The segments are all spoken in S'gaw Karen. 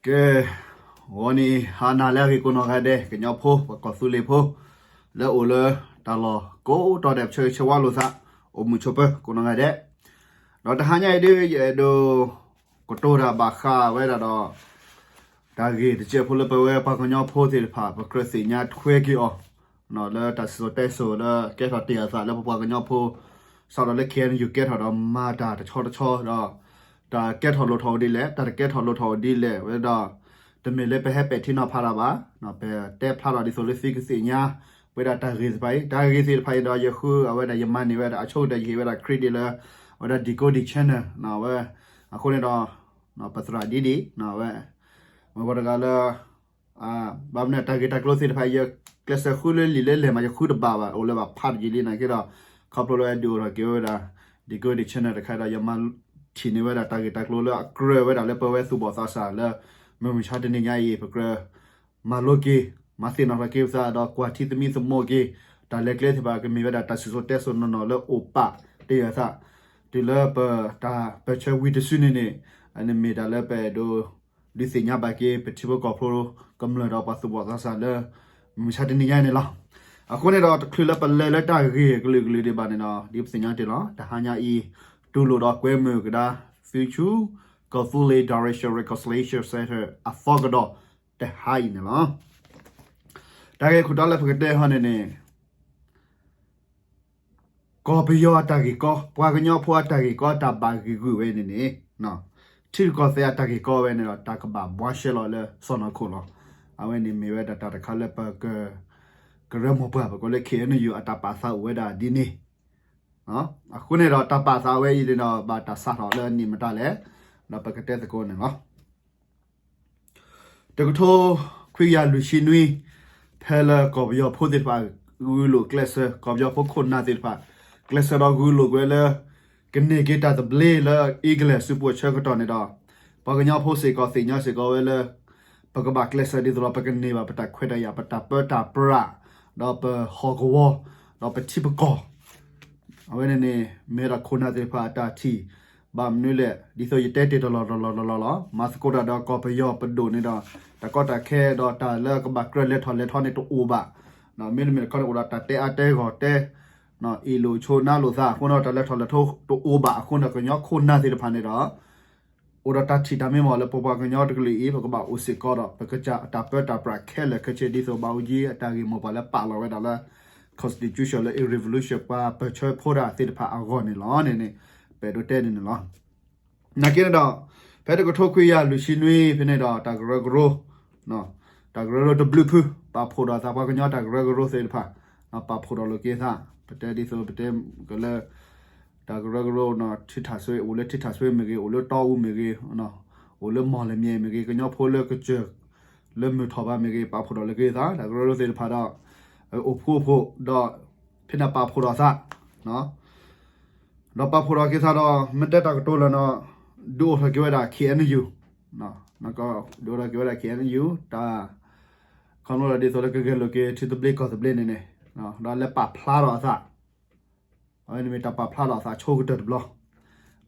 ကဲ, ဂီၤနံၤဟါနၤလၢအဂ့ၤကိးနီၢ်ဂၤဒဲး ကညီဖိ ပှၤကီၢ်သူလ့ၤဖိ လၢအိၣ်လၢတၢ်လီၢ်ကိးတီၤဒဲး ပဆၢဂ့ၤဆၢဝါလိာ်သး အိၣ်မုာ်ဆိးပၢၤကိးနီၢ်ဂၤဒဲး, ဒီးတဟါညါအံၤဒ် ယအဲၣ်ဒိးကတိၤတၢ်ဘၣ်ဃးဝဲဒၣ်ဒီး တၢ်ဂ့ၢ်တစဲးဖိလၢပဝဲပှၤကညီဖိသ့ၣ်တဖၣ် ပကြၢးသ့ၣ်ညါထွဲက့ၤအီၤ လၢတၢ်စံၣ်စိၤတဲစိၤလၢကဲထီၣ်တ့ၢ်အသးလၢပပှၤကညီဖိ စးထီၣ်လၢ ခ့ၣ်အဲၣ်ယူၣ် ကဲထီၣ်ဒီးမၤတၢ်တဆီတဆီဒီး တၢ်ကဲထီၣ်လိၣ်ထီၣ်အိၣ်ဒ်လဲၣ်, တၢ်တကဲထီၣ်လိၣ်ထီၣ်အိၣ်ဒ်လဲၣ်ဝဲဒီး တမ့ၢ်လၢပဟဲပဲာ်ထံနီၤဖးတၢ်ဘၣ်, ပတဲဖျါထီၣ်ဒ်သိးလၢသုကသ့ၣ်ညါဝဲဒၣ်တၢ်ဂ့ၢ်သ့ၣ်တဖၣ်အံၤ, တၢ်ဂ့ၢ်သ့ၣ်တဖၣ်အံၤဒီး ယဃုအဝဲဒၣ် ယမၤန့ၢ်ဝဲဒၣ် အဆိကတၢၢ် ယဟ့ၣ်ဝဲဒၣ် credit လၢ အဝဲဒၣ် Decoding Channel ဝဲ, အဃိန့ၣ်ဒီး ပသရၣ်ဒ်ဒံး ဝဲ မ့ၢ်ပှၤတဂၤလၢ ဘၣ်မနုၤတၢ်ဂ့ၢ်တၢ်ကျိၤသ့ၣ်တဖၣ် ယကျဲးစၢးဃုလၢလံာ်လၢလဲၢ်မး ယဃုတဘၣ်ဘၣ် အိၣ်လၢဘၣ်ဖးတယံာ်လံနာ်က့ဒီး ခီဖျိလၢအဲၣ်ဒိးအိၣ်ထီၣ်က့ၤဝဲဒၣ် Decoding Channel တခါဒီး ယမၤထံၣ်န့ၢ်ဝဲဒၣ်တၢ်ဂ့ၢ်တၢ်ကျိၤလၢအကြၢးဝဲဒၣ်လၢပဝဲသူၣ်ဘီၣ်သးစၢ်လၢ မုၢ်မဆါတနံၤညါအံၤ ပကြၢး မၤလိက့ၤ မၤသ့ၣ်နီၣ်ထီၣ်က့ၤပသးဒီးကွၢ်ထံသမံသမိးက့ၤ တၢ်လဲၤကျဲသ့ၣ်တဖၣ် ကမ့ၢ်ဝဲဒၣ်တၢ်စံၣ်စိၤတဲစိၤနီၢ်နီၢ်လၢအိၣ်ပာ်တ့ၢ်အသး တုၤလၢပတၢ်ပၢၢ်ဆၢဝံၤတစုန့ၣ်န့ၣ် အန့ၣ်မ့ၢ်တၢ်လၢပအဲၣ်ဒိး ဒုးသ့ၣ်ညါဘၣ်က့ၤ ပထံဖိကီၢ်ဖိကမျၢၢ်ဒီးပှၤသူၣ်ဘီၣ်သးစၢ်လၢ မုၢ်မဆါတနံၤညါအံၤန့ၣ်လီၤ. အဃိန့ၣ်ဒီး တချုးလၢပလဲၤလၢတၢ်ဂ့ၢ်ကလုာ်ကလုာ်ဒံးဘၣ်န့ၣ်ဒီး ဒ်ပသ့ၣ်ညါတ့ၢ်လီၤ တဟါညါအံၤ တူၢ်လိာ်ဒီးကွဲမုာ်ကဒါသုဆူ ကီၢ်သူလ့ၤ Direction Reconciliation Center အသီကဒီးတဟါအံၤန့ၣ်လီၤ. တၢ်ဂ့ၢ်ခိၣ်တီလၢပကတဲဟီန့ၣ်န့ၣ် ကီၢ်ပယီၤအတၢ်ဂ့ၢ်ကီ ပှၤကညီဖိအတၢ်ဂ့ၢ်ကီ တၢ်ဘၣ်ဂံာ်ဂုာ်ဝဲန့ၣ်န့ၣ် ထံရူၢ်ကီၢ်သဲးအတၢ်ဂ့ၢ်ကီဝဲန့ၣ်ဒီး တၢ်ကဘၣ်ဘှါရှဲလီၤလၢစီၢ်နီၤခိၣ်လီၤ. အဝဲန့ၣ်မ့ၢ်ဝဲဒၣ်တၢ်တခါလၢပက ကရၢမိၢ်ပှၢ် ပကိးလၢ ခ့ၣ်အဲၣ်ယူၣ် အတၢ်ပာ်သးအိၣ်ဝဲဒၣ်ဒ်န့ၣ် အဃိန့ၣ်ဒီးတၢ်ပာ်သးဝဲအံၤန့ၣ်ဒီး ဘၣ်တၢ်စးထီၣ်လၢအနံၣ်မတၤလဲၣ်, ဒီးပကတဲသကိးန့ၣ်လီၤ. တကထိခွံကယၤလွံၢ်ဆံနွံ ဖဲလၢကီၢ်ပယီၤဖိသ့ၣ်တဖၣ် ဂုာ်လိာ်ကျဲးစၢး ကီၢ်ပယီၤဖိခိၣ်နၢ်သ့ၣ်တဖၣ် ကျဲးစၢးဒီးဂုာ်လိာ်ကွံာ်ဝဲလၢ ကန့ၢ်က့ၤတၢ်သဘျ့လၢ England စုပူၤအဆၢကတီၢ်န့ၣ်ဒီး ပှၤကညီဖိစ့ၢ်ကီးသ့ၣ်ညါစ့ၢ်ကီးဝဲလၢ ပကဘၣ်ကျဲးစၢးဒ်သိးဒီး ပကန့ၢ်ဘၣ်ပတၢ်ခွဲးတၢ်ယာ် ပတၢ်ပၢတၢ်ပြး ဒီးပဟီၣ်ကဝီၤ ဒီးပထံပကီၢ် အဝဲန့ၣ်န့ၣ် မ့ၢ်ဝဲဒၣ်ခိၣ်နၢ်သ့ၣ်တဖၣ်အတၢ်ထံၣ်, ဘၣ်မနုၤလဲၣ် ဒ်သိးယတဲတ့ၢ်တလီၢ်တလီၢ်တလီၢ်လီၤ, မၤသကိးတၢ်ဒီးကီၢ်ပယီၤပဒိၣ်န့ၣ်ဒီး တၢ်ကီတၢ်ခဲဒီးတၢ်လၢကဘၣ်ကြၢးလဲၤထီၣ်လဲၤထီန့ၣ်တအိၣ်ဘၣ်, မ့တမ့ၢ်တခီန့ၣ်အိၣ်ဒီးတၢ်တဲအါတဲဂီၢ်တဲ အ့ၣ်လိာ်ဆိးနါလိာ်သး အဃိန့ၣ်တၢ်လဲၤထီၣ်လဲၤထီတအိၣ်ဘၣ်အဃိန့ၣ် ကညီခိၣ်နၢ်သ့ၣ်တဖၣ်န့ၣ်ဒီး အိၣ်ဒီးတၢ်ထံၣ်တၢ်မ့ၢ်မီၢ်လၢပပှၤကညီတကလုာ်အံၤ ပကဘၣ်အိၣ်စ့ၢ်ကီးဒီး ပကစၢ်အတၢ်ပၢတၢ်ပြးခဲလၢာ်ခဲဆ့ ဒ်သိးဘၣ်အူကၠံအတၢ်ဂ့ၢ်မိၢ်ပှၢ်လၢပာ်လီၤဝဲဒၣ်လၢ constitution လၢ revolution ပှၤပၢၢ်ဆၢဖိတၢ်သ့ၣ်တဖၣ်အဂီၢ်န့ၣ်လီၤန့ၣ်န့ၣ် ပအဲၣ်ဒိးတဲန့ၣ်န့ၣ်လီၤ. နာ်က့န့ၣ်ဒီး ဖဲတကထိခွံကယၤလွံၢ်ဆံနွံဖဲန့ၣ်ဒီး တၢ်ကရၢကရိ တၢ်ကရၢကရိတဘျုးဖု ပာ်ဖှိၣ်ဒီးသး ပှၤကညီတၢ်ကရၢကရိသ့ၣ်တဖၣ် ပာ်ဖှိၣ်ဒီးလိာ်က့ၤသး ပတဲဒ်သိးပတဲကလၢ တၢ်ကရၢကရိ ထံထၣ်စွ့ အိၣ်လၢထံထၣ်စွ့မ့ၢ်ဂ့ၤ အိၣ်လၢတီအူမ့ၢ်ဂ့ၤ အိၣ်လၢမီၢ်လမၠဲၣ်မ့ၢ်ဂ့ၤ ကညီဖိလၢကစၢၢ် လၢမုၢ်ထီၣ်ဘါမ့ၢ်ဂ့ၤ ပာ်ဖှိၣ်ဒီးလိာ်က့ၤသး တၢ်ကရၢကရိသ့ၣ်တဖၣ်ဒီး အိၣ်ဖှိၣ်အိၣ်ဖှိၣ်ဒီး ဖဲန့ၣ်ပာ်ဖှိၣ်ဒီးသး ဒီးပာ်ဖှိၣ်ဒီးက့ၤသးဒီး မ့ၢ်တဲတၢ်ကတိၤလၢာ်န့ၣ် ဒုးအိၣ်ထီၣ်က့ၤဝဲဒၣ် ခ့ၣ်အဲၣ်ယူၣ် ဒုးအိၣ်ထီၣ်က့ၤဝဲဒၣ် ခ့ၣ်အဲၣ်ယူၣ် တၢ် ခီဖျိလၢဒ်သိးလၢကဂဲၤလိာ်က့ၤထံသဘျ့ကီၢ်သဘျ့န့ၣ်န့ၣ် ဒီးလဲၤပာ်ဖျါထီၣ်အသး အဝဲန့ၣ်မ့ၢ်တၢ်ပာ်ဖျါထီၣ်အသးဆိကတၢၢ်တဘျီ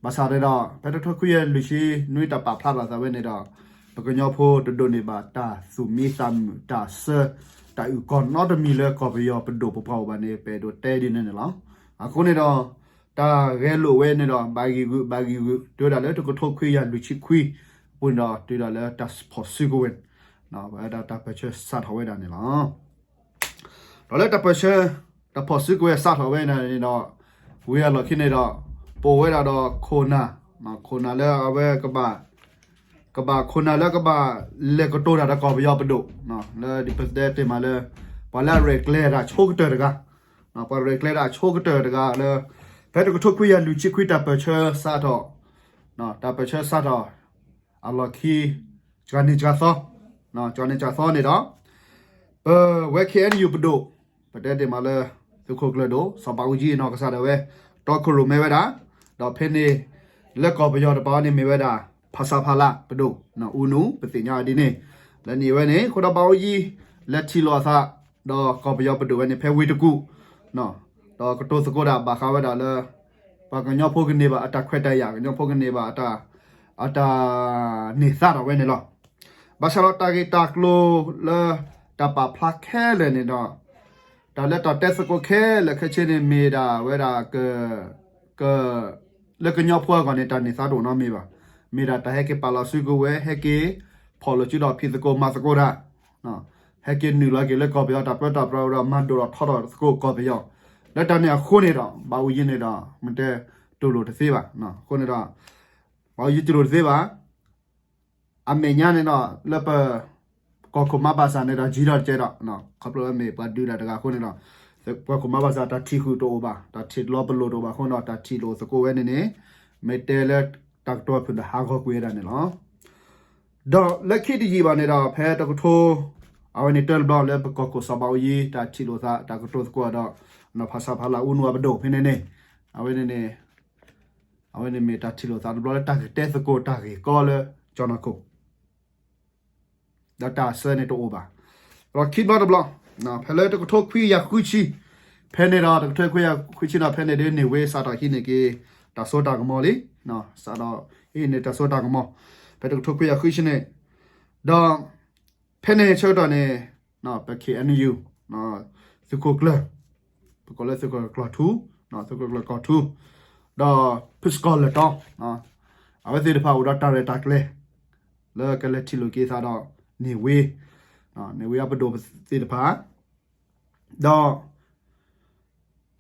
ဘၣ်ဆၣ်န့ၣ်ဒီး ဖဲတကထိခွံကယၤလွံၢ်ဆံနွံတၢ်ပာ်ဖျါထီၣ်အသးဝဲန့ၣ်ဒီး ပကညီဖိတဒိးန့ၢ်ဘၣ်တၢ်သူၣ်မံသးမုာ် တၢ်ဆၢ တၢ်အုၣ်ကီၤနီတမံၤလၢကီၢ်ပယီၤပဒိၣ်ပပှၢ်အိၣ်ဘၣ်န့ၣ် ပအဲၣ်ဒိးတဲဒ်န့ၣ်န့ၣ်လီၤ. အဃိန့ၣ်ဒီး တၢ်ဂဲၤလိာ်ဝဲန့ၣ်ဒီး ဘၣ်ဂံာ်ဂုာ် ဘၣ်ဂံာ်ဂုာ် တုၤဝဲဒၣ်လၢတကထိခွံကယၤလွံၢ်ဆံခွံအပူၤန့ၣ်ဒီး တုၤဒၣ်လၢတၢ်ဖီၣ်စုကဝဲၤ ဝဲဒၣ်တၢ်ပၢၢ်ဆၢစးထီၣ်ဝဲဒၣ်န့ၣ်လီၤ. ဒီးလၢတၢ်ပၢၢ်ဆၢ တၢ်ဖီၣ်စုကဝဲၤစးထီၣ်ဝဲဒၣ်န့ၣ်ဒီး ဝံၤအလီၢ်ခံန့ၣ်ဒီး ပအိၣ်ဝဲဒၣ်ဒီးခိၣ်နၢ် ခိၣ်နၢ်လၢအဝဲကဘၣ် ကဘၣ်ခိၣ်နၢ်လၢကဘၣ်လဲၤကတိၤတၢ်ဒီးကီၢ်ပယီၤပဒိၣ် လၢဒ်ပတဲတ့ၢ်မးလၢ ပှၤလၢအရဲၣ်ကျဲၤတၢ်ဆိကတၢၢ်တဂၤ ပှၤရဲၣ်ကျဲၤတၢ်ဆိကတၢၢ်တဂၤလၢ ဖဲတကထိခွံကယၤလွံၢ်ဆံခွံတၢ်ပၢၢ်ဆၢစးထီၣ် တၢ်ပၢၢ်ဆၢစးထီၣ် အလီၢ်ခံ စှၤနံၤစှၤသီ စှၤနံၤစှၤသီန့ၣ်ဒီး ပဝဲ ခ့ၣ်အဲၣ်ယူၣ် ပဒိၣ် ပတဲတ့ၢ်မးလၢ သုးခိၣ်ကျၢၢ်ဒိၣ် စီၤဘးအူကၠံအနီၢ်ကစၢ်ဒၣ်ဝဲ တီခိၣ်ရိၣ်မဲဝဲဒၣ် ဒီးဖဲန့ၣ် လၢကီၢ်ပယီၤတပၤန့ၣ်မ့ၢ်ဝဲဒၣ် ဖဆပလ ပဒိၣ် အူနူ ပသ့ၣ်ညါဒ်န့ၣ် လၢန့ၣ်ဝဲန့ၣ် အဃိဒီးဘးအူကၠံ လဲၤထံၣ်လိာ်အသး ဒီးကီၢ်ပယီၤပဒိၣ်ဝဲန့ၣ် ဖဲဝ့ၢ်တကူၣ် ဒီးကတိၤသကိးတၢ်ဘၣ်ဃးဝဲဒၣ်လၢ ပှၤကညီဖိကန့ၢ်ဘၣ်အတၢ်ခွဲးတၢ်ယာ် ကညီဖိကန့ၢ်ဘၣ်အတၢ် အတၢ်န့ၢ်သါထီၣ်ဝဲန့ၣ်လီၤ. ဘၣ်ဆၣ်ဒီးတၢ်ဂ့ၢ်တၢ်ကျိၤလၢ တၢ်ပာ်ဖျါခဲလၢာ်န့ၣ်ဒီး တၢ်လၢတၢ်တဲသကိးခဲလၢာ်ခဲဆ့န့ၣ် မ့ၢ်ဒၣ်ဝဲဒၣ် က လၢကညီဖိအဂီၢ်န့ၣ် တၢ်န့ၢ်သါတအိၣ်နီတမံၤဘၣ်. မ့ၢ်ဒၣ်တၢ်ဟဲက့ၤပာ်လီၤစုကဝဲၤ ဟဲက့ၤဖီၣ်လိာ်စုဒီးဖံးသကိးမၤသကိးတၢ်, ဟဲက့ၤနုာ်လီၤက့ၤလၢကီၢ်ပယီၤတၢ်ပၢတၢ်ပြးဒီး မၤဒိၣ်ထီၣ်ထီထီၣ်သကိးကီၢ်ပယီၤ. လၢတၢ်န့ၣ်အဃိန့ၣ်ဒီး ဘၣ်အူယံၤန့ၣ်ဒီး မ့ၢ်တဲတူၢ်လိာ်တသ့ဘၣ်. အဃိန့ၣ်ဒီး ဘၣ်အူယံၤတူၢ်လိာ်တသ့ဘၣ်. အမဲာ်ညါန့ၣ်ဒီး လၢပ ကီၢ်ခိၣ်မၤဘၣ်စၢ်န့ၣ်ဒီး ယံၤထီၣ်တကဲဒီး ခီဖျိလၢမ့ၢ်ပှၤဒုးတၢ်တဂၤအဃိန့ၣ်ဒီး ပှၤခိၣ်မၤဘၣ်စၢ်တၢ်ထံၣ်ဃုာ်တအိၣ်ဘၣ်, တၢ်ထံၣ်လီၤပလိာ်တအိၣ်ဘၣ်အဃိန့ၣ်ဒီး တၢ်ထံၣ်လိာ်သကိးဝဲန့ၣ်န့ၣ် မ့ၢ်တဲလၢတၢ်ကတိၤဖုၣ်န့ၣ်ဟးဂီၤကွံာ်ဝဲဒၣ်န့ၣ်လီၤ. ဒီးလၢခံတယံာ်ဘၣ်န့ၣ်ဒီး ဖဲတကထိ အဝဲန့ၣ်တၢ်တဘျီလၢပကီၢ်ခိၣ်စီၤဘၣ်အူယံၤ တၢ်ထံၣ်လိာ်သးတၢ်ကတိၤသကိးဒီး နီၢ်ဖးဆါဖးလၢအူနူအပဒိၣ်ဖဲန့ၣ်န့ၣ် အဝဲန့ၣ်န့ၣ် အဝဲန့ၣ်မ့ၢ်တၢ်ထံၣ်လိာ်သးတဘျီလၢတၢ်ကတဲသကိးတၢ်ဂ့ၢ်ကီလၢကၠီၤနီၢ်ခိၣ် ဒီးတၢ်ဆၢန့ၣ်တအိၣ်ဘၣ်. ဒီးခံဘျီတဘျီ ဖဲလၢတကထိခွံကယၤဃုဆံ ဖဲန့ၣ်ဒီး တကထိခွံကယၤဃုဆံဒီး ဖဲန့ၣ်ဒ်န့ၣ်ဝ့စးထီၣ်ဟံးန့ၢ်က့ၤ တၢ်စိတၢ်ကမီၤလံ, စးထီၣ်ဟံးန့ၢ်တၢ်စိတၢ်ကမီၤ ဖဲတကထိခွံကယၤဃုဆံန့ၣ်, ဒီး ဖဲန့ၣ်ဆၢကတီၢ်န့ၣ် ပ ခ့ၣ်အဲၣ်ယူၣ် သုးခိၣ်ကျၢၢ် ပကိးလၢသုးခိၣ်ကျၢၢ်ထူ သုးခိၣ်ကျၢၢ်ကီၢ်ထူ ဒီးဖုစကီၤလၢၢ်တီ အဝဲသ့ၣ်တဖၣ်အိၣ်ဒီးတၢ်ရဲၣ်တၢ်ကျဲၤ လၢကလဲၤထံၣ်လိာ်က့ၤသးဒီးန့ၢ်ဝ့, န့ၢ်ဝ့အပဒိၣ်သ့ၣ်တဖၣ်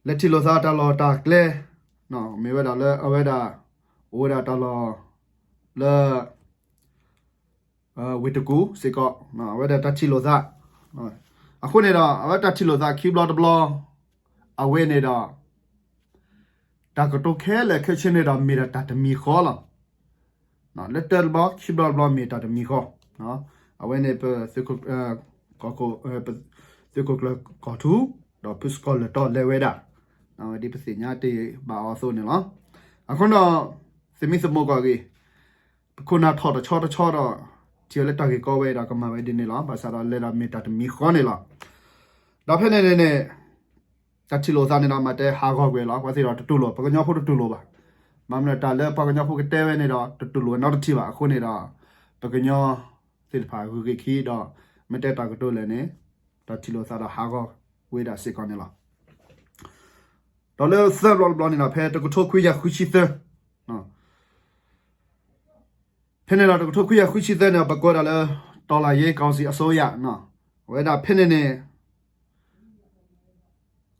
ဒီး လဲၤထံၣ်လိာ်သးတၢ်လီၢ်တၢ်ကျဲ မ့ၢ်ဝဲဒၣ်လၢအဝဲဒၣ် အိၣ်ဝဲဒၣ်တၢ်လီၢ်လၢ ဝ့ၢ်တကူၣ်စ့ၢ်ကီး အဝဲဒၣ်တၢ်ထံၣ်လိာ်သး, အဃိန့ၣ်ဒီး အဝဲတၢ်ထံၣ်လိာ်သးခံဘျီတဘျီ အဝဲန့ၣ်ဒီး တၢ်ကတိၤခဲလၢာ်ခဲဆ့န့ၣ်ဒီး မ့ၢ်ဒၣ်တၢ်တမံၤဃီလီၤ. လၢတၢ်တဘျီခံဘျီတဘျီမ့ၢ်တၢ်တမံၤဃီ, အဝဲန့ၣ်ပ ကီၢ်ခိၣ် သုးခိၣ်ကျၢၢ်ကီၢ်ထူ ဒီးဖုစကီၤလၢၢ်တီလဲၤဝဲဒၣ်, ဒ်ပသ့ၣ်ညါတ့ၢ်ဘၣ်အီၤအသိးန့ၣ်လီၤ. အဃိဒီး သမံသမိးကွၢ်ဂ့ၤ ပခိၣ်နၢ်ထီၣ်တဆီတဆီဒီး ထံၣ်အီၤလၢတၢ်ဂ့ၢ်ကီဝဲဒီးကမၤဝဲဒ်န့ၣ်လီၤ. ဘၣ်ဆၣ်ဒီးလဲၤဒီးမ့ၢ်တၢ်တမံၤဃီန့ၣ်လီၤ. ဒီးဖဲန့ၣ်န့ၣ်န့ၣ် တၢ်ထံၣ်လိာ်သးန့ၣ်ဒီး မ့ၢ်တဲဟးဂီၤကွံာ်လီၤ. ပှၤသ့ၣ်ဒီးတတူၢ်လိာ်, ပှၤကညီဖိတတူၢ်လိာ်ဘၣ်. မ့ၢ်မနုၤတၢ်လၢပှၤကညီဖိကတဲဝဲန့ၣ်ဒီး တတူၢ်လိာ်ဝဲနီတထံၣ်ဘၣ်. အဃိန့ၣ်ဒီး ပကညီသ့ၣ်တဖၣ်ဂုၤက့ၤခံဒီး မ့ၢ်တဲတၢ်ကတိၤလဲၣ်န့ၣ် တၢ်ထံၣ်လိာ်သးဒီးဟးဂီၤဝဲဒၣ်စ့ၢ်ကီးန့ၣ်လီၤ. ဒီးလၢသၢဘျီတဘျီန့ၣ်ဒီး ဖဲတကထိခွံကယၤဃုဆံသၢ ဖဲန့ၣ်ဒီးတကထိခွံကယၤဃုဆံသၢန့ၣ်ဒီး ပကိးဒၣ်လၢ တော်လှန်ရေးကောင်စီအစိုးရ အဝဲဒၣ်ဖဲန့ၣ်န့ၣ်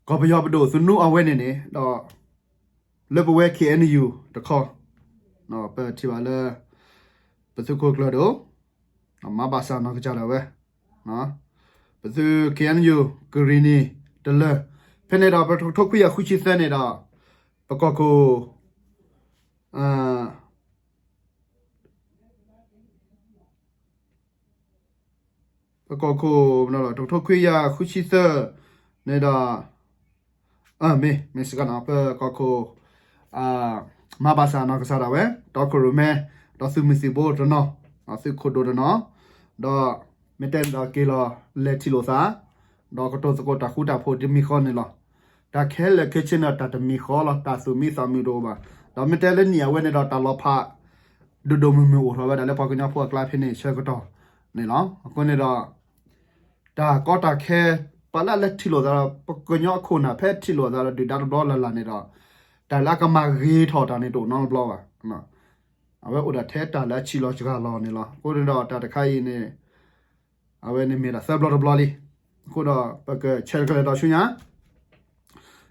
ကီၢ်ပယီၤပဒိၣ်သနူအဝဲန့ၣ်န့ၣ်ဒီး လၢပဝဲ ခ့ၣ်အဲၣ်ယူၣ် တခီ ပထံၣ်ဘၣ်လၢ ပသုးခိၣ်ကျၢၢ်ဒိၣ် မၤဘၣ်ဆၣ်နီၢ်ကစၢ်ဒၣ်ဝဲ ပသုး ခ့ၣ်အဲၣ်ယူၣ် ကရံၣ်နံၣ်တလၢၢ် ဖဲန့ၣ်ဒီး ပတကထိခွံကယၤဃုဆံသၢန့ၣ်ဒီး ပကီၢ်ခိၣ် ပကီၢ်ခိၣ် တကထိခွံကယၤဃုဆံသၢန့ၣ်ဒီး မ့ၢ် မ့ၢ်စ့ၢ်ကီးနီၤ ပကီၢ်ခိၣ် မၤဘၣ်ဆၣ်နီၢ်ကစၢ်ဒၣ်ဝဲ တီခိၣ်ရိၣ်မဲ ဒီးသုးမုၢ်သံၣ်ဘိတနီၤ သုးခိၣ်ဒိၣ်တနီၤ ဒီးမ့ၢ်တဲဒီးက့ၤလီၤလဲၤထံၣ်လိာ်သး ဒီးကတိၤသကိးတၢ်ဃူတၢ်ဖိးတမံၤဃီန့ၣ်လီၤ. တၢ်ခဲလၢာ်ခဲဆ့န့ၣ် တၢ်တမံၤဃီလီၤ. တၢ်သူၣ်မံသးမုာ်တအိၣ်ဘၣ်. ဒီးမ့ၢ်တဲလၢနံၣ်အဝဲန့ၣ်ဒီး တၢ်လီၤဖး ဒိၣ်ဒိၣ်မုၢ်မုၢ်အိၣ်ထီၣ်ဝဲဒၣ်လၢပှၤကညီဖိအကျါဖဲန့ၣ်ဆၢကတီၢ်န့ၣ်လီၤ. အဃိန့ၣ်ဒီး တၢ်ကီတၢ်ခဲ ပှၤလၢအလဲၤထံၣ်လိာ်သးဒီး ပကညီအခိၣ်နၢ်ဖဲထံၣ်လိာ်သးဒီးဒုၣ်ဒါတဘျီလၢ်လၢ်န့ၣ်ဒီး တၢ်လၢအကမၤဂ့ၤထီၣ်တၢ်န့ၣ်တအိၣ်နီတဘျီဘၣ်. အဝဲအိၣ်ဒၣ်ထဲတၢ်လၢအဆံးလီၤစှၤလီၤန့ၣ်လီၤ. အဃိန့ၣ်ဒီးတၢ်တခါအံၤန့ၣ် အဝဲန့ၣ်မ့ၢ်ဒၣ်သၢဘျီတဘျီလံ. အဃိဒီးပကဆဲးတကလဲာ်ဒီးဆူညါ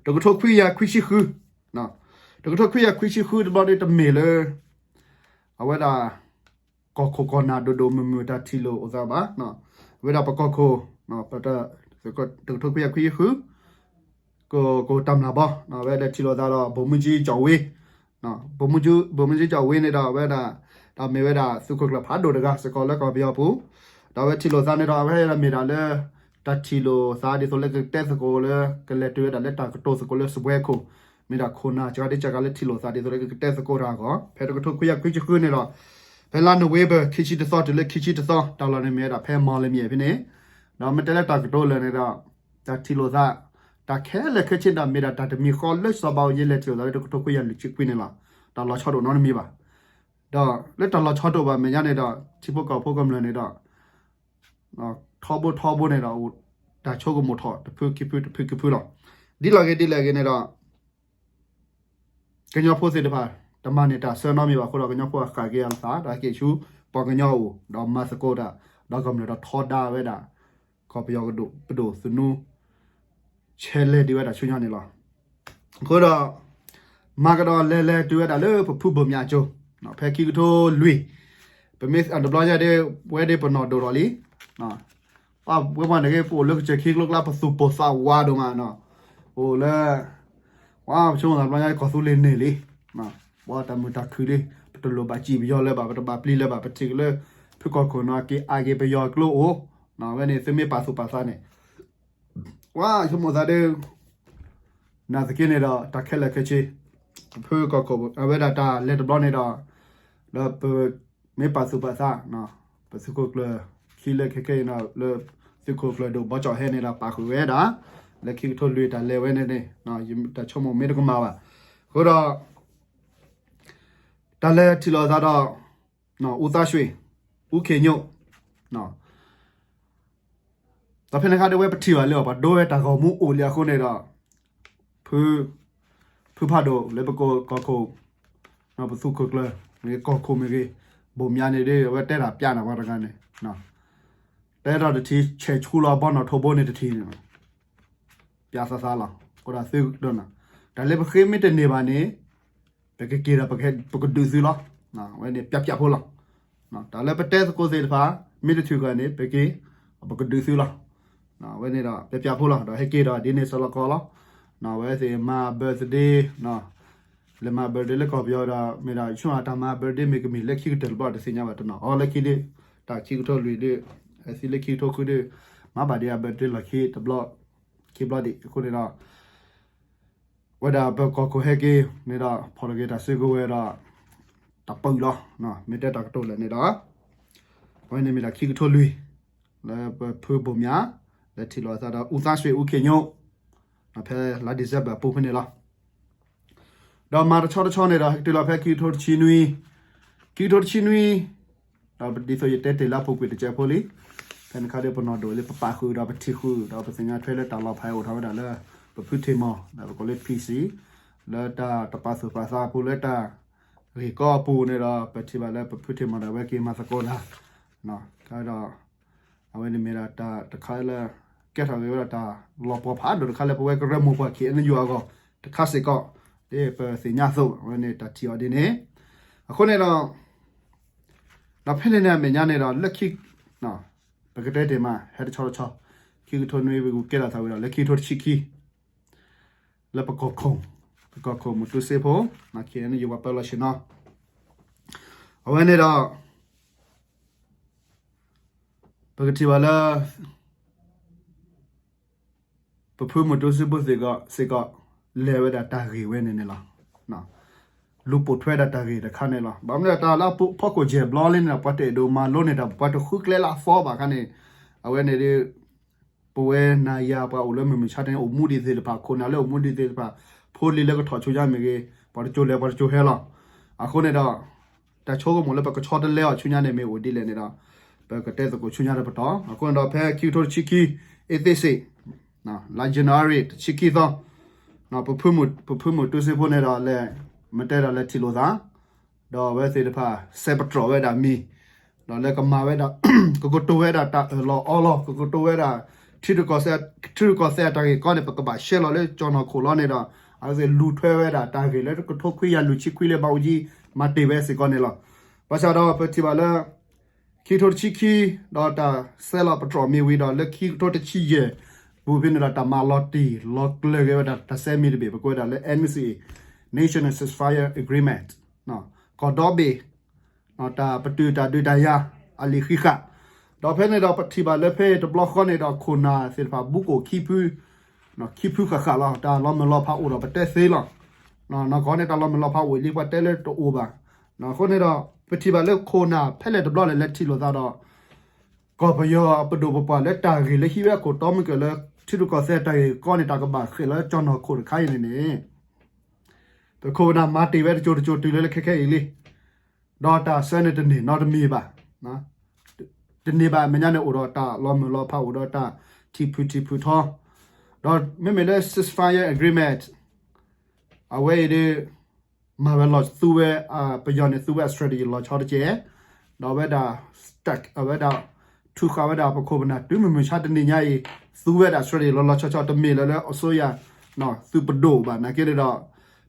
တကထိခွံကယၤခွံဆံဃု တကထိခွံကယၤခွံဆံဃုတဘျီဒီးတမ့ၢ်လၢ အဝဲဒၣ် ကီၢ်ခိၣ်ကီၢ်နၢ်ဒိၣ်ဒိၣ်မုၢ်မုၢ်တၢ်ထံၣ်လိာ်အိၣ်သးဘၣ်. အဝဲဒၣ်ပကီၢ်ခိၣ် တကထိခွံကယၤခွံဆံဃု ကီၢ်ခိၣ်တၢ်မျၢ်ဘီ အဝဲလဲၤထံၣ်လိာ်သးဒီး ဗိုလ်မှူးကြီး ကျော်ဝင်း ဗိုလ်မှူးကြီး ဗိုလ်မှူးကြီး ကျော်ဝင်းန့ၣ်ဒီး အဝဲဒၣ် တၢ်မ့ၢ်ဝဲဒၣ်သုးခိၣ်ကျၢၢ်ဖးဒိၣ်တဂၤစ့ၢ်ကီးလၢကီၢ်ပယီၤပူၤ ဒီးအဝဲထံၣ်လိာ်သးန့ၣ်ဒီး အဝဲဒၣ်မ့ၢ်ဒၣ်လၢ တၢ်ထံၣ်လိာ်သးဒ်သိးလၢကကတဲသကိးလၢ ကလဲၤတုၤဝဲဒၣ်လၢတၢ်ကတိၤသကိးလၢစပွဲခိၣ် မ့ၢ်ဒၣ်ခိၣ်နၢ်စှၤဒ်စှၤဂၤလၢထံၣ်လိာ်သးဒ်သိးလၢကကတဲသကိးတၢ်အဂီၢ် ဖဲတကထိခွံကယၤခွံဆံဃုန့ၣ်ဒီး ဖဲလါနိၣ်ဝ့ဘၢၣ် ခံဆံတသီတုၤလၢခံဆံတသီ တၢ်လီၢ်န့ၣ်မ့ၢ်ဝဲဒၣ်ဖဲမီၢ်လမၠဲၣ်ဖဲန့ၣ် ဒီးမ့ၢ်တဲလၢတၢ်ကတိၤလၢာ်န့ၣ်ဒီး တၢ်ထံၣ်လိာ်သး တၢ်ခဲလၢာ်ခဲဆ့ဒီး မ့ၢ်ဒၣ်တၢ်တမံၤဃီလၢစီၤဘးအူကၠံလဲၤထံၣ်လိာ်သးလၢတကထိခွံကယၤလွံၢ်ဆံခွံန့ၣ်လီၤ. တၢ်လီၤဆီတအိၣ်နီတမံၤဘၣ်. ဒီးလၢတၢ်လီၤဆီတအိၣ်ဘၣ်မဲာ်ညါန့ၣ်ဒီး ထံဖိကီၢ်ဖိကမျၢၢ်န့ၣ်ဒီး ထီဘိထီဘိန့ၣ်ဒီး အိၣ်တၢ်ဆိကမိၣ်ထီၣ်တဖုခံဖုတဖုခံဖုလီၤ. ဒ်လဲၣ်ဂ့ၤဒ်လဲၣ်ဂ့ၤန့ၣ်ဒီး ကညီဖိသ့ၣ်တဖၣ် တမၤန့ၢ်တၢ်ဆၢနီတမံၤဘၣ်အဃိဒီး ကညီဖိအဃၣ်က့ၤအသး ဒီးဟဲက့ၤဆူပှၤကညီအအိၣ် ဒီးမၤသကိးတၢ် ဒီးကမျၢၢ်ဒီးထီဒါဝဲဒၣ် ကီၢ်ပယီၤကဒိၣ်ပဒိၣ်သနူ ဆဲးလဲၤဒံးဝဲဒၣ်ဆူညါန့ၣ်လီၤ. အဃိဒီး မၤကဒီးလဲၤလဲၤတုၤဝဲဒၣ်လၢပဖုဘိၣ်မၠးကၠိ ဖဲခံကထိလွံၢ် ပမ့ၢ်တဘျီညါဒ် ဝဲဒ်ပနီၢ်ဒိၣ်ထီၣ်လံ ပှၤဝဲပှၤန့ၣ်ဂ့ၤ ပအိၣ်လၢကစၢၢ်ခံကျိကျါ ပသူၣ်ပိၢ်သးဝးဒိၣ်မးနီၤ, အိၣ်လၢ ပှၤပဆိကမိၣ်သးဘျီညါ ကီၢ်သူလ့ၤန့ၢ်လံ, ပှၤတၢ်မုာ်တၢ်ခုၣ်လံ, ပတလိၣ်ဘၣ်စံၣ်ပယီၤလၢၤဘၣ်, ပတဘၣ်ပျံၤလၢၤဘၣ်, ပထံၣ်က့ၤလၢ ဖုကီၢ်ခိၣ်နီၤ က့ၤအါက့ၤပယီၤကျိအိၣ်, ဝဲန့ၣ်သုမ့ၢ်ပာ်သူၣ်ပာ်သးန့ၣ် ပှၤဆိကမိၣ်သးဒီး နာ်သက့န့ၣ်ဒီး တၢ်ခဲလၢာ်ခဲဆ့ ဖုကီၢ်ခိၣ် အဝဲဒၣ်တၢ်လဲၤတဘျီန့ၣ်ဒီး ဒီးပမ့ၢ်ပာ်သူၣ်ပာ်သး ပသုးခိၣ်ကျၢၢ် ခံလၢခဲခဲအံၤနီၤ လၢသုးခိၣ်ကျၢၢ်ဒိၣ်ဘီကၠီၣ်ဟဲန့ၣ်ဒီး ပာ်ဃုာ်ဝဲဒၣ် လၢခံကထိလွံၢ်တၢ်လဲၤဝဲန့ၣ်န့ၣ် တၢ်ဆိကမိၣ်မ့ၢ်တကမၣ်ဘၣ်. အဃိဒီး တၢ်လဲၤထံၣ်လိာ်သးဒီး ဦးသန်းရွှေ ဦးခင်ညွန့် ဒီးဖဲန့ၣ်ခါဒ်ဝဲပထံၣ်ဘၣ်လၢအီၤ ပှၤဒိဝဲတၢ်ဂီၤမူအိၣ်လံအဃိန့ၣ်ဒီး ဖု ဖုဖးဒိၣ်လၢပကိးကီၢ်ခိၣ် ပသုးခိၣ်ကျၢၢ်မ့ၢ်ဂ့ၤ ကီၢ်ခိၣ်မ့ၢ်ဂ့ၤ ဘိၣ်မၠးန့ၣ်ဒီး အဝဲတဲတၢ်ပျးနၤပှၤတဂၤန့ၣ် တဲထီၣ်တထံၣ် ဆဲးဆူလီၤဘီနီၣ်ထိးဘိန့ၣ်တထံၣ်န့ၣ် ပျးသးသးလီၤ. အဃိဒီးသုဒိၣ်နၤ တၢ်လၢပဃ့မ့ၢ်တန့ၢ်ဘၣ်န့ၣ် ပကက့ၤဒီး ပကဒုးသုလီၤ. အဝဲန့ၣ်ပျးပျးဖိလီၤ. တၢ်လၢပတဲသကိးသ့ၣ်တဖၣ် မ့ၢ်တထုးဃာ်န့ၣ် ပက့ၤ ပကဒုးသုလီၤ. အဝဲန့ၣ်ဒီး ပျးပျးဖိလီၤ. ဒီးဟဲက့ၤဒီးဒ်န့ၣ်စလီၤကီးလီၤ. အဝဲသ့ၣ်မၤ birthday လဲၤမၤ birthday လၢကီၢ်ပယီၤဒီး မ့ၢ်ဒၣ်ဆိအတၢ်မၤ birthday မ့ၢ်ကမ့ၢ်လၢခံကတၢၢ်တဘျီတသ့ၣ်ညါဘၣ်တနီၤ အီလၢခံဒ် တၢ်ခံကထိလွံၢ်ဒ် အသံလၢခံကထိဃုဒ် မၤဘၣ်ဒ်အ birthday လီၢ်ခံတဘျီ ခံဘျီဒံး အဃိန့ၣ်ဒီး ဝဲဒၣ်ပကီၢ်ခိၣ်ဟဲက့ၤန့ၣ်ဒီး ဖီၣ်တဂ့ၤတၢ်စုကဝဲၤဒီး တၢ်ပၢၢ်လီၤ. မ့ၢ်တဲတၢ်ကတိၤလၢာ်န့ၣ်ဒီး အဝဲန့ၣ်မ့ၢ်ဒၣ်ခံကထိလွံၢ် လၢပဖုဘိၣ်မၠး လဲၤထံၣ်လိာ်သးဒီး ဦးသန်းရွှေ ဦးခင်ညွန့် ဖဲလါ December အပူၤဖဲန့ၣ်လီၤ. ဒီးမၤတဆီတဆီန့ၣ်ဒီး ဟဲက့ၤတုၤလီၤဖဲခံကထိတဆံနွံ ခံကထိတဆံနွံ ဒီးဒ်သိးယတဲတ့ၢ်လၢအပူၤကွံာ်တစဲးဖိလံ ဖဲန့ၣ်ခါဒီးပနီၢ်ဒိၣ်လၢပပာ်ဃုာ်ဒီးပထံၣ်ဃုာ်ဒီးပသ့ၣ်ညါထွဲလၢတၢ်လီၤဖးအိၣ်ထီၣ်ဝဲဒၣ်လၢ ပဖုထံၣ်မီၢ် ဒီးပကိးလၢ P C လၢတၢ်တပာ်သူၣ်ပာ်သးအပူၤ လၢတၢ်ဂ့ၢ်ကီအပူၤန့ၣ်ဒီး ပထံၣ်ဘၣ်လၢပဖုထံၣ်မီၢ်ဒီးအဝဲက့ၤမၤသကိးတၢ် ဒီး အဝဲန့ၣ်မ့ၢ်ဒၣ်တၢ်တခါလၢ ကဲထီၣ်က့ၤဝဲဒၣ်တၢ်လီၤပှီၤဖးဒိၣ်တခါလၢပဝဲကရၢမိၢ်ပှၢ် K N U အဂီၢ် တခါစ့ၢ်ကီး ဒ်ပသ့ၣ်ညါအသိး အဝဲန့ၣ်တၢ်ထံၣ်အီၤဒ်န့ၣ် အဃိန့ၣ်ဒီး ဒီးဖဲန့ၣ်န့ၣ်အမဲာ်ညါန့ၣ်ဒီး လၢခံ ပကတဲတ့ၢ်မး ဟဲတဆီတဆီ ခံကထိနွံ ပကကဲထီၣ်သးဝံၤဒီး လၢခံကထိတဆံခံ လၢပကီၢ်ခိၣ် ပကီၢ်ခိၣ်မုၢ်တူစ့ဖိ K N U ပှၤပၢလီၤဆ့ၣ်နီၤ အဝဲန့ၣ်ဒီး ပကထံၣ်ဘၣ်လၢ ပဖုမုၢ်တူစ့ဖိသ့ၣ်ကီး စ့ၢ်ကီး လဲၤဝဲဒၣ်တၢ်ဂ့ၢ်ဝဲန့ၣ်န့ၣ်လီၤ. လူၤပိာ်ထွဲဒၣ်တၢ်ဂ့ၢ်တခါန့ၣ်လီၤ. ဘၣ်မနုၤတၢ်လၢအဖီခိၣ်ယဲၢ်ဘျီလံန့ၣ်ဒီး ပှၤတအဲၣ်ဒိးမၤလိန့ၢ်တၢ် ပှၤတဃုကျဲလၢအသီဘၣ်ခါန့ၣ် အဝဲန့ၣ်ဒီး ပဝဲနၤယၤပှၤအိၣ်လၢမုၢ်မုၢ်ဆါတနံၤ အိၣ်မူဒံးသ့ၣ်တဖၣ် ခိၣ်နၢ်လၢအိၣ်မူဒံးသ့ၣ်တဖၣ် ဖိလံၤလၢကထီၣ်ဆူညါမ့ၢ်ဂ့ၤ ပှၤတကၠိလဲၤပှၤတကၠိဟဲလီၤ. အဃိန့ၣ်ဒီး တၢ်ဆိကမိၣ်လၢပကဆီတလဲအီၤဆူညါန့ၣ်မ့ၢ်အိၣ်ဒ်လဲၣ်န့ၣ်ဒီး ပကတဲသကိးဆူညါတပတီၢ်. အဃိန့ၣ်ဒီးဖဲခံကထိတဆံခံ အ့သ့စ့ၣ် လါ January တဆံခံသီ ပဖုမုၢ်တူစ့ဖိန့ၣ်ဒီးလဲၤ မ့ၢ်တဲဒီးလဲၤထံၣ်လိာ်သး ဒီးအဝဲသ့ၣ်တဖၣ် ဆဲးပတြီၢ်ဝဲဒၣ်မံၤ ဒီးလၢကမၤဝဲဒၣ် ကကတိၤဝဲဒၣ်တၢ်အၢၣ်လီၤအီလီၤ ကကတိၤဝဲဒၣ် ထံရူၢ်ကီၢ်သဲး ထံရူၢ်ကီၢ်သဲးအတၢ်ဂ့ၢ်ကီန့ၣ် ပကဘၣ်ရှဲလီၤလၢကၠီၣ်နီၢ်ခိၣ်လီၤန့ၣ်ဒီး အဝဲသ့ၣ်လူၤထွဲဝဲဒၣ်တၢ်ဂ့ၢ်လၢကထိခွံကယၤလွံၢ်ဆံခွံလၢ ဘၣ်အူကၠံ မၤတ့ၢ်ဝဲစ့ၢ်ကီးန့ၣ်လီၤ. ဘၣ်ဆၣ်ဒီးပထံၣ်ဘၣ်လၢ ခံကထိတဆံခံ ဒီးတၢ်ဆဲးလီၤပတြီၢ်မံၤဝံၤဒီး လၢခံကထိတဆံယဲၢ် ပူၤဖဲန့ၣ်ဒီး တၢ်မၤလီၤတံၢ်လီၤကျၢၤက့ၤဝဲဒၣ်တၢ်ဆဲးမံၤတဘ့ၣ် ပကိးဝဲဒၣ်လၢ N C A, National Ceasefire Agreement ကီၢ်ဒီဘ့ၣ် တၢ်ပတုာ်တၢ်ဒုးတၢ်ယၤ အလံာ်ဃံးဃာ် ဒီးဖဲန့ၣ်ဒီးပထံၣ်ဘၣ်လၢဖဲတဘျီဃီန့ၣ်ဒီး ခိၣ်နၢ်သ့ၣ်တဖၣ် ဘူးကအိၣ်ခံဖု ခံဖုဃၣ်ဃၣ်လီၤ. တၢ်လီၤမုၢ်လီၤဖးအိၣ်ဒီးပတဲသ့လီၤ. နီၢ်ကီၢ်န့ၣ် တၢ်လီၤမုၢ်လီၤဖးအိၣ်လံ ပှၤတဲလၢတအိၣ်ဘၣ်. အဃိန့ၣ်ဒီး ပထံၣ်ဘၣ်လၢခိၣ်နၢ်ဖဲလဲၣ်တဘျီလဲၣ် လဲၤထံၣ်လိာ်သးဒီး ကီၢ်ပယီၤပဒိၣ်ပပှၢ်လၢတၢ်ဂ့ၢ်လၢဟံးဝဲအခိၣ်တီမုၢ်ကၢၢ်လၢ ထံရူၢ်ကီၢ်သဲးတၢ်ဂ့ၢ်ကီန့ၣ် တၢ်ကဘၣ်ဃ့ၢ်လီၤလၢကၠီၣ်နီၢ်ခိၣ်တခါအံၤန့ၣ်န့ၣ် ပခိၣ်ပနၢ်မၤတ့ၢ်ဝဲတကၠိၤတကၠိၤတုၤလၢလၢခဲခဲအံၤလံ. ဒီးတၢ်ဆၢန့ၣ်တန့ၢ်နီတမံၤဘၣ်. တန့ၢ်ဘၣ်အမဲာ်ညါန့ၣ် အိၣ်ဒီးတၢ်လီၤမုၢ်လီၤဖး အိၣ်ဒီးတၢ်ထံၣ်ဖုၣ်ထံၣ်ဖုၣ်ထီ, ဒီးမ့မ့ၢ်လၢ ceasefire agreement အဝဲအံၤဒီး မၤဝဲလီၤသူဝဲ ပယီၤန့ၣ်သူဝဲအ strategy လီၤဆီတက့ၢ်, ဒီးအဝဲဒၣ် အဝဲဒၣ် ထုးဃာ်ဝဲဒၣ်ပခိၣ်ပနၢ်တုၤမုၢ်မဆါတနံၤညါအံၤ သူဝဲဒၣ် strategy လီၤလီၤဆီဆီ တမ့ၢ်လၢလၢအစိယၤ သုးပဒိၣ်ဘၣ် နာ်က့န့ၣ်ဒီး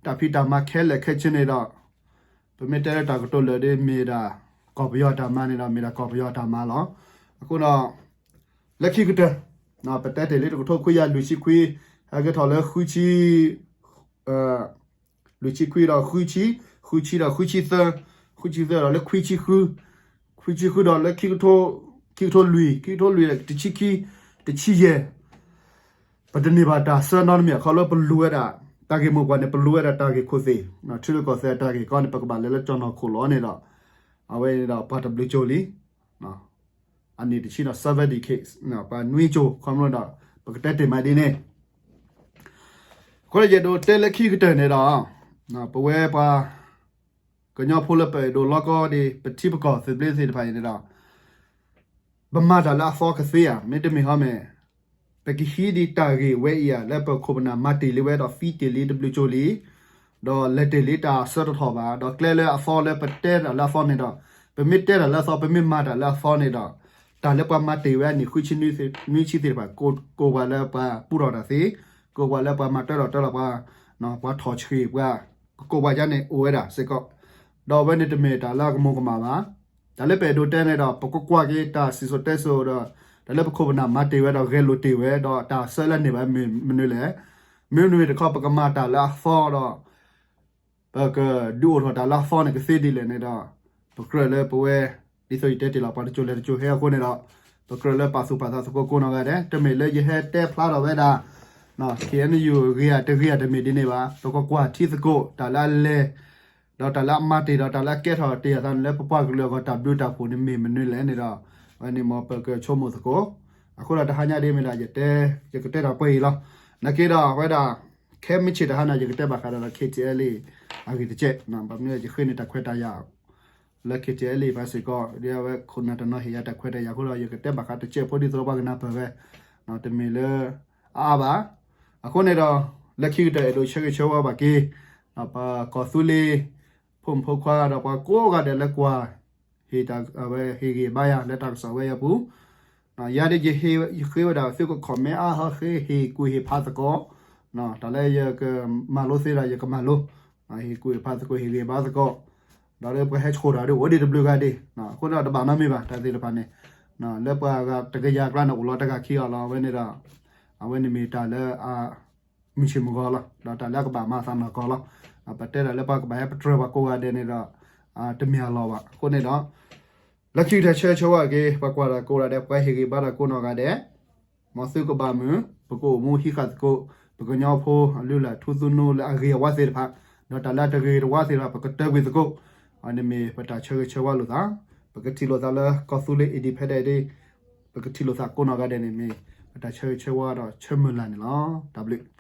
တၢ်ဖံးတၢ်မၤခဲလၢာ်ခဲဆ့န့ၣ်ဒီး ပမ့ၢ်တဲလၢတၢ်ကတိၤလၢာ်ဒီး မ့ၢ်ဒၣ်ကီၢ်ပယီၤတၢ်မၤန့ၣ်ဒီး မ့ၢ်ဒၣ်ကီၢ်ပယီၤတၢ်မၤလီၤ. အဃိဒီး လၢခံကတၢၢ် ပတဲတ့ၢ်လံတကထိခွံကယၤလွံၢ်ဆံခွံ ဟဲက့ၤထီၣ်လၢ လွံၢ်ဆံခွံဒီးဃုဆံ, ဃုဆံဒီးဃုဆံသၢ, ဃုဆံသၢဒီးလၢခွံဆံဃု, ခွံဆံဃုဒီးလၢ ခံကထိလွံၢ်, ခံကထိလွံၢ်ဒီးတဆံခံ, တဆံယဲၢ် ပတန့ၢ်ဘၣ်တၢ်ဆၢနီတမံၤ အခီလၢပလူၤဝဲဒၣ် တၢ်ဂ့ၢ်မိၢ်ပှၢ်န့ၣ် ပလူၤဝဲဒၣ်တၢ်ဂ့ၢ်ခိၣ်သ့ၣ်, ထံရူၢ်ကီၢ်သဲးတၢ်ဂ့ၢ်ကီန့ၣ် ပကဘၣ်လဲၤလၢကၠီၣ်နီၢ်ခိၣ်လီၤန့ၣ်ဒီး အဝဲန့ၣ်ဒီးပှၤတဘျုးကၠိလံ အနံၣ်တဆံဒီး seventy case ပှၤနွံကၠိ ခီဖျိဒီး ပကတဲတ့ၢ်မးဒ်န့ၣ်, အဃိဒီးယအဲၣ်ဒိးတဲလၢခံကတၢၢ်န့ၣ်ဒီး ပဝဲပှၤ ကညီဖိလၢပအဲၣ်ဒိးလီကီဒံး ပထံပကီၢ်သုးဘျ့သ့ၣ်တဖၣ်အံၤန့ၣ်ဒီး ပမၤတၢ်လၢအသီကသ့ဧါ, မ့တမ့ၢ်ဟီမ့ၢ် ပကဟံးဒံးတၢ်ဂ့ၢ်ဝဲအံၤဧါ လၢပခိၣ်ပနၢ်မၤတ့ၢ်လံဝဲဒီး သံတ့ၢ်လံတဘျုးကၠိလံ, ဒီးလဲၤတ့ၢ်လံတၢ်ဆၢတထီၣ်ဘၣ်, ဒီးကျဲလၢအသီလၢပတဲတၢ်လၢအသီန့ၣ်ဒီး ပမ့ၢ်တဲတၢ်လၢအသီ ပမ့ၢ်မၤတၢ်လၢအသီန့ၣ်ဒီး တၢ်လၢပှၤမၤတ့ၢ်ဝဲအနံၣ်ဃုဆံနွံဆံသ့ၣ်တဖၣ် ကိးပှၤလၢပှၤပူထီၣ်တၢ်သ့, ကိးပှၤလၢပှၤမၤတၢထီၣ်တၢလီၤပှၤ, ပှၤထီၣ်ဆှံပှၤ, ကိးပှၤယါန့ၣ်အိၣ်ဝဲဒၣ်စ့ၢ်ကီး, ဒီးအဝဲန့ၣ်တမ့ၢ်တၢ်လၢအကမူၤကမၣ်ဘၣ်. တၢ်လၢပအဲၣ်ဒိးတဲန့ၣ်ဒီး ပကကွၢ်က့ၤတၢ်စံၣ်စိၤတဲစိၤဒီး တၢ်လၢပခိၣ်ပနၢ်မၤတ့ၢ်ဝဲဒီးဂဲၤလိာ်တ့ၢ်ဝဲ ဒီးတၢ်ဆၢလၢန့ၢ်ဘၣ်မနုၤလဲၣ်, မ့မ့ၢ်တခီ ပကမၤတၢ်လၢအသီဒီး ပကဒုးအိၣ်ထီၣ်တၢ်လၢအသီန့ၣ်ကသ့ဒ်လဲၣ်န့ၣ်ဒီး ပကြၢးလၢပဝဲ ဒ်သိးယတဲတ့ၢ်လီၤ ပှၤတကၠိၤလဲၤတကၠိၤဟဲအဃိန့ၣ်ဒီး ပကြၢးလၢပာ်သူၣ်ပာ်သးသကိးကိးနီၢ်ဂၤဒဲး, တမ့ၢ်လၢယဟဲတဲဖျါထီၣ်ဝဲဒၣ် ခ့ၣ်အဲၣ်ယူၣ် ဂ့ၤဧါတဂ့ၤဧါတမ့ၢ်ဒ်န့ၣ်ဘၣ်, ပကကွၢ်ထံသကိး တၢ်လၢအလဲၤ ဒီးတၢ်လၢအမၤတ့ၢ်ဒီးတၢ်လၢအကဲထီၣ်တ့ၢ်အသးန့ၣ် လၢပပှၤကလုာ်အဂီၢ်တၢ်ဘျုးတၢ်ဖှိၣ်န့ၣ်မ့ၢ်မနုၤလဲၣ်န့ၣ်ဒီး အဝဲန့ၣ်မ်ပကဆိကမိၣ်သကိး, အဃိဒီးတဟါညါဒ်မ့ၢ်ဒၣ် ယတဲ ယကတဲတၢ်ပှဲၤအံၤလီၤ. နာ်က့ဒီးအဝဲဒၣ် ခဲမုၢ်ဆ့ၣ်တဟါန့ၣ် ယကတဲဘၣ်ဃးဒီး ခ့ၣ်ထံၣ်အဲလ်အ့ၣ် အဂ့ၢ်တစဲး, ဘၣ်မနုၤယဃ့န့ၢ်တၢ်ခွဲးတၢ်ယာ် လၢ ခ့ၣ်ထံၣ်အဲလ်အ့ၣ် ဘၣ်စ့ၢ်ကီး ဒ်အဝဲခိၣ်နၢ်တနီၤဟ့ၣ်ယၤတၢ်ခွဲးတၢ်ယာ်အဃိဒီး ယကတဲဘၣ်ဃးတစဲးဖိဒ်သိးပှၤကနၢ်ပၢၢ်ဝဲ, တမ့ၢ်လၢ အါအါဘၣ်. အဃိန့ၣ်ဒီး လၢခံကတၢၢ်အဲၣ်ဒိးဆၢဂ့ၤဆၢဝါဘၣ်က့ၤ ပကီၢ်သူလ့ၤ ဖိမုၣ်ဖိခွါဒီးပှၤကိးဂၤဒဲးလၢကွၢ် ဟ့ၣ်တၢ်ဝဲဟ့ၣ်ဂံၢ်ဘါယၤလၢတၢ်ကစီၣ်ဝဲအပူၤ, ယၤဒ်ယဟ့ၣ်ဃ့ဝဲဒၣ်သုက comment အါဟီ ဃ့ဟ့ၣ်ကူၣ်ဟ့ၣ်ဖးသကိး, တၢ်လၢယကမၤလိသ့ဒီးယကမၤလိ, ဟ့ၣ်ကူၣ်ဟ့ၣ်ဖးသကိး ဟ့ၣ်ဂံၢ်ဘါသကိး, ဒီးလၢပှၤဟဲဆှိးတၢ်ဒီးအိၣ်ဒံးတဘျုးဂၤဒံး, အဃိဒီးတဘၣ်နီတမံၤဘၣ် တၢ်သ့ၣ်တဖၣ်န့ၣ်, လၢပှၤဂၤတကယၤအကျါန့ၣ် အိၣ်လီၤတဂၤခံဂၤလီၤ. အဝဲန့ၣ်ဒီး အဝဲန့ၣ်မ့ၢ်တၢ်လၢအ မုၢ်ဆ့ၣ်မုၢ်ဂီၤလီၤ, ဒီးတၢ်လၢအကဘၣ်မၤသးနီၢ်ကီၢ်လီၤ. ပတဲတၢ်လၢပှၤကဘၣ်ဟဲပတြၢၤပှၤကိးဂၤဒဲးန့ၣ်ဒီး တမ့ၢ်အလီၢ်ဘၣ်. အဃိန့ၣ်ဒီး လၢခံကတၢၢ်ဆၢဂ့ၤဆၢဝါက့ၤ ပှၤကွၢ်တၢ်ကိးဂၤဒဲး ပှၤဟ့ၣ်ဂံၢ်ဘါတၢ်ကိးနီၢ်ဂၤဒဲး, မ်သုကဘၣ်မုာ် ပကအိၣ်မူဟံးဃာ်သကိး ပကညီဖိအလုၢ်အလၢ်ထူသနူလၢအဂ့ၤအဝါသ့ၣ်တဖၣ်, ဒီးတၢ်လၢအတဂ့ၤတဝါသ့ၣ်တဖၣ် ပကတၢၢ်ကွံာ်သကိး, အန့ၣ်မ့ၢ်ပတၢ်ဆၢဂ့ၤဆၢဝါလိာ်သး, ပကထံၣ်လိာ်သးလၢကီၢ်သူလ့ၤ independent ဒ် ပကထံၣ်လိာ်သးကိးနီၢ်ဂၤဒဲးန့ၣ်မ့ၢ် ပတၢ်ဆၢဂ့ၤဆၢဝါဒီးဆၢမုၢ်လၢ်န့ၣ်လီၤ. တၢ်ဘျုး